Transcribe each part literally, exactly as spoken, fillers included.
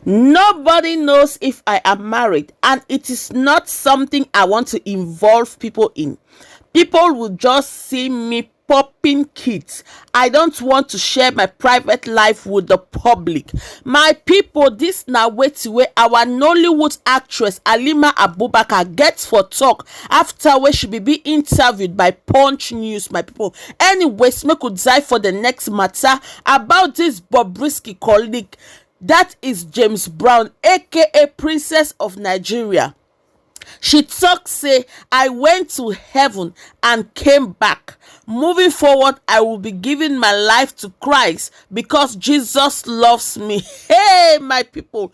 Nobody knows if I am married, and it is not something I want to involve people in. People will just see me popping kids. I don't want to share my private life with the public. My people, this na wetin wey our Nollywood actress Halima Abubakar get for talk after wey she be be interviewed by Punch News, my people. Anyways, make we dive for the next matter about this Bobrisky colleague, that is James Brown, A K A Princess of Nigeria. She talk say, "I went to heaven and came back. Moving forward, I will be giving my life to Christ because Jesus loves me." Hey, my people.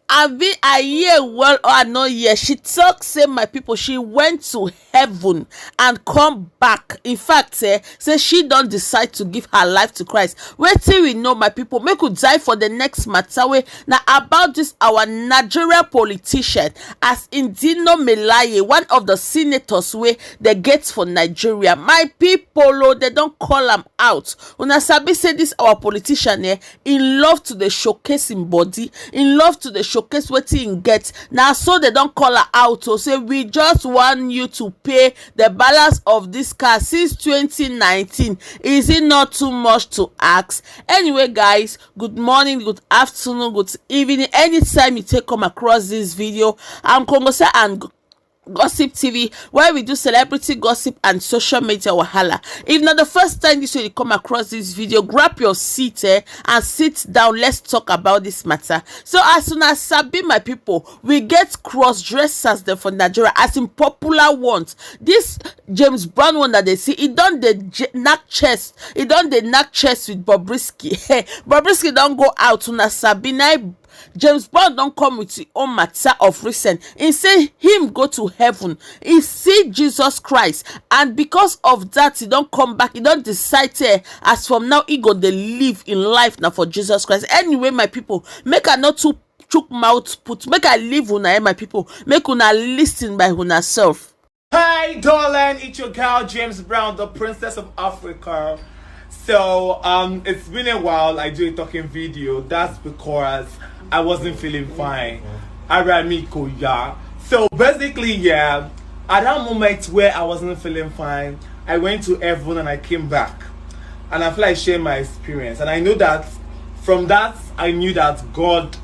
Abi I hear well or I no hear? She talk say, my people, she went to heaven and come back. In fact, eh, say she don decide to give her life to Christ. Wetin we know, my people, make we dive for the next matter wey na about this our Nigeria politician, as Indino Melaye, one of the senators wey dey get for Nigeria. My people, oh, they don call am out. Una sabi say this our politician, eh, he love to dey showcase him body, he love to dey showcase wetin he get. Na so they don call her out to say, "We just want you to pay the balance of this car since twenty nineteen. Is it not too much to ask?" Anyway, guys, good morning, good afternoon, good evening. Anytime you take come across this video, I'm Kongosa and Gossip T V, where we do celebrity gossip and social media wahala. If na the first time this way you come across this video, grab your seat, eh, and sit down. Let's talk about this matter. So as soon as sabi, my people, we get cross dressers dem for Nigeria, as in popular ones. This James Brown one that they see, he don dey j- knack chest. He don dey knack chest with Bobrisky. Bobrisky don go out. Una sabi na James Brown don come with him own matter of recent. He say him go to heaven, he see Jesus Christ, and because of that, he don come back. He don decide, eh, as from now, he go dey live in life now for Jesus Christ. Anyway, my people, make I not too chook mouth put. Make I leave una, eh, my people. Make una listen by una self. Hi, darling. It's your girl, James Brown, the princess of Africa. So, um, it's been a while I do a talking video. That's because I wasn't feeling fine. Ara mi kò yá. So, basically, yeah, at that moment where I wasn't feeling fine, I went to heaven and I came back. And I feel like sharing my experience. And I know that from that, I knew that God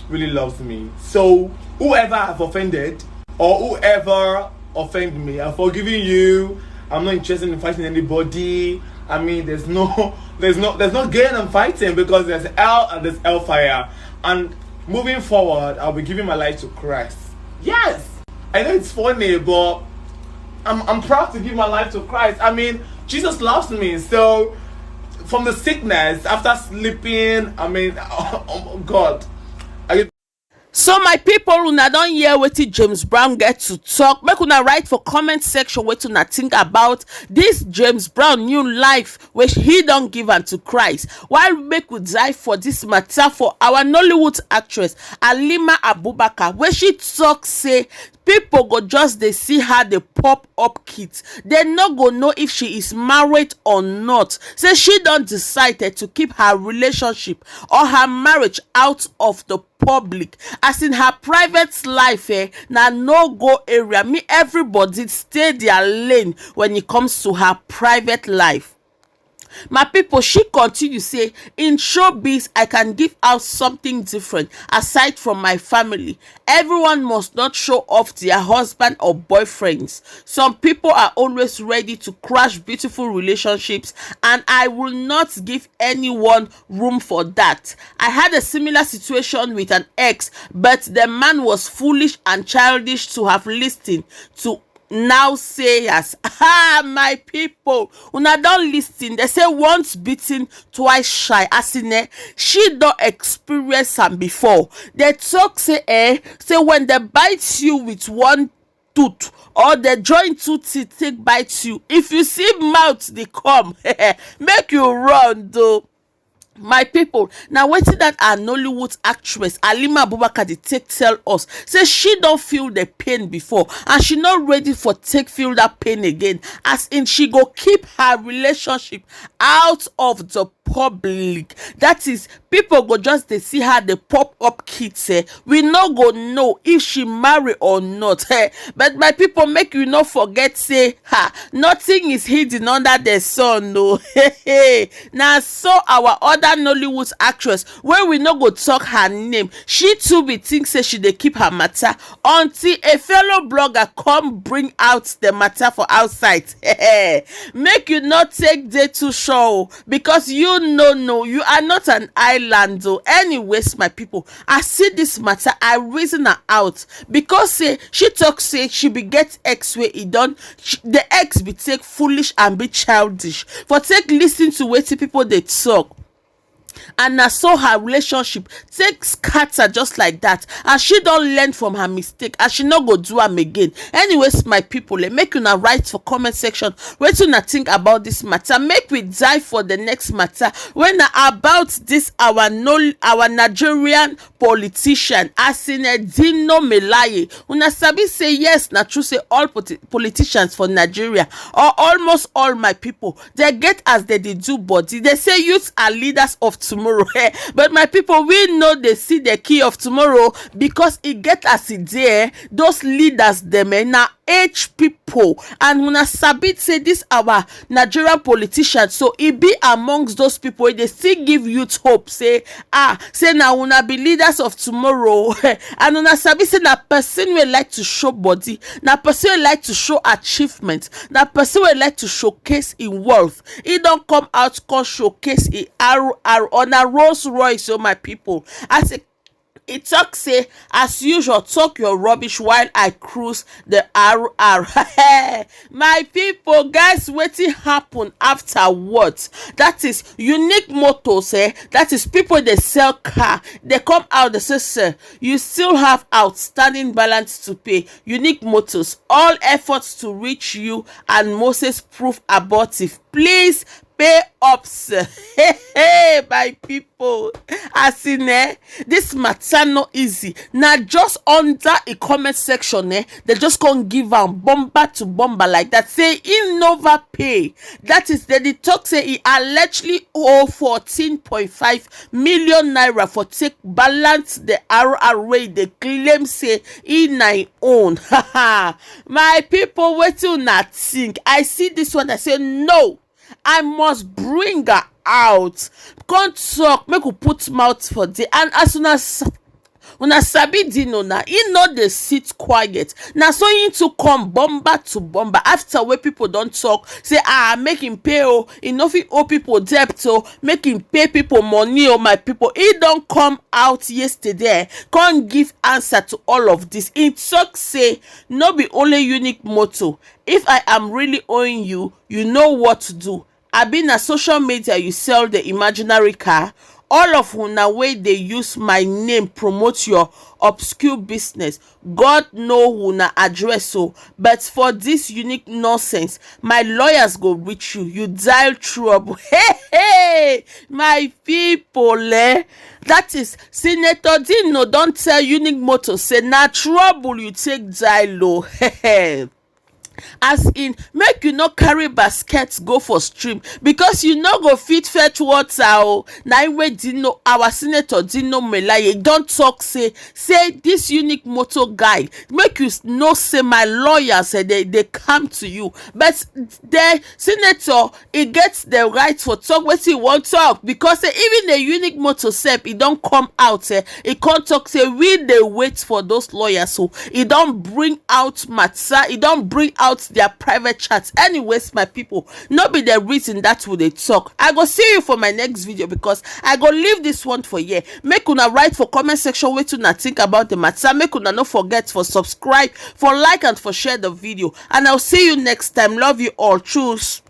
really loves me. So, whoever I've offended or whoever offend me, I'm forgiving you. I'm not interested in fighting anybody. I mean, there's no, there's no, there's no gain in fighting because there's hell and there's hellfire. And moving forward, I'll be giving my life to Christ. Yes, I know it's funny, but I'm, I'm proud to give my life to Christ. I mean, Jesus loves me, so from the sickness, after sleeping, I mean, oh God, I get So my people, una don hear wetin James Brown get to talk. Make una write for comment section wetin una think about this James Brown new life wey he don give am to Christ. While make we dive for this matter for our Nollywood actress Halima Abubakar, wey she talk say people go just dey see her dey pop up kit. They no go know if she is married or not. Say she don decided to keep her relationship or her marriage out of the public, as in her private life, eh, na no go area. Me, everybody stay their lane when it comes to her private life. My people, she continue say, "In showbiz, I can give out something different aside from my family. Everyone must not show off their husband or boyfriends. Some people are always ready to crash beautiful relationships, and I will not give anyone room for that. I had a similar situation with an ex, but the man was foolish and childish to have listened to now say as." Ah, my people, una don listen. They say once bitten, twice shy. As in, eh, she don experience am before. They talk say, eh, say when they bite you with one tooth or they join two teeth take bite you, if you see mouth dey come, make you run though. My people, na wetin that our Nollywood actress Halima Abubakar dey take tell us. Say she don feel the pain before and she not ready for take feel that pain again. As in, she go keep her relationship out of the public. That is, people go just dey see her dey pop up kids, eh, we no go know if she marry or not, eh. But my people, make you no forget say, ha, nothing is hidden under the sun, no. Na so our other Nollywood actress, wey we no go talk her name, she too be think say she dey keep her matter, until a fellow blogger come bring out the matter for outside. Make you no take dey too sure o, because you no know, you are not an island o. Anyways, my people, I see this matter, I reason her out, because say she talk say she be get ex wey e don, she, the ex be take foolish and be childish for take listen to wetin people dey talk. And na so her relationship take scatter just like that, and she don learn from her mistake, and she no go do am again. Anyways, my people, eh, make una write for comment section wetin una think about this matter. Make we dive for the next matter, wey na about this our no our Nigerian politician, Asine Dino Melaye. Una sabi say yes, na true say all politi- politicians for Nigeria, or almost all, my people, they get as they dey do body. They say youths are leaders of tomorrow. Eh, but my people, we know they see the key of tomorrow, because e get as e dey. Those leaders dem, eh, na age people. And una sabi say this our Nigerian politicians, so e be amongst those people wey dey still give youth hope, say, ah, say na una be leaders of tomorrow. And una sabi say na person wey like to show body, na person wey like to show achievement, na person wey like to showcase im wealth. E don come out come showcase e R R on a Rolls Royce, oh my people. As e e talk say, as usual, talk your rubbish while I cruise the R R. My people, guys, wetin happen after what? That is Unique Motors, eh? That is people dey sell car. They come out, they say, sir, you still have outstanding balance to pay. Unique Motors, all efforts to reach you and Moses prove abortive. Please pay up, sir. Hey, hey, my people. As in, eh, this matter no easy. Now, just under a comment section, eh, they just can't give am bomber to bomber like that. Say he never pay. That is, they dey talk say he allegedly owe fourteen point five million naira for take balance the R R wey they claim say he na him own. My people, wetin una think? I see this one, I say, no, I must bring her out. Come talk, make we put mouth for there. And as una s- una sabi Dino na, he no dey sit quiet. Na so he too come bomber to bomber. After wey people don talk say, ah, make him pay o, he no fit owe people debt o, make him pay people money o, my people. He don come out yesterday, come give answer to all of this. He talk say no be only Unique Motor. If I am really owing you, you know what to do. Abi na social media you sell the imaginary car? All of una wey dey use my name promote your obscure business, God know una address o. But for this Unique nonsense, my lawyers go reach you. You dial trouble. Hey, hey, my people, eh? That is, Senator Dino don tell Unique Motor say na trouble you take dial o. As in, make you no carry basket go for stream, because you no go fit fetch water o. Na im wey Dino, our Senator Dino Melaye don talk say, say this Unique Motor guy, make you s- know say my lawyers, eh, they, they come to you. But the senator, he gets the right for talk wetin he wan talk, because say even the Unique Motor sef, he don come out, eh, he come talk say we dey wait for those lawyers, so he don bring out matter, he don bring out their private chat. Anyways, my people, no be the reason that we dey talk. I go see you for my next video, because I go leave this one for here. Make una write for comment section wetin una think about the matter. Make una no forget for subscribe, for like, and for share the video. And I'll see you next time. Love you all. Choose.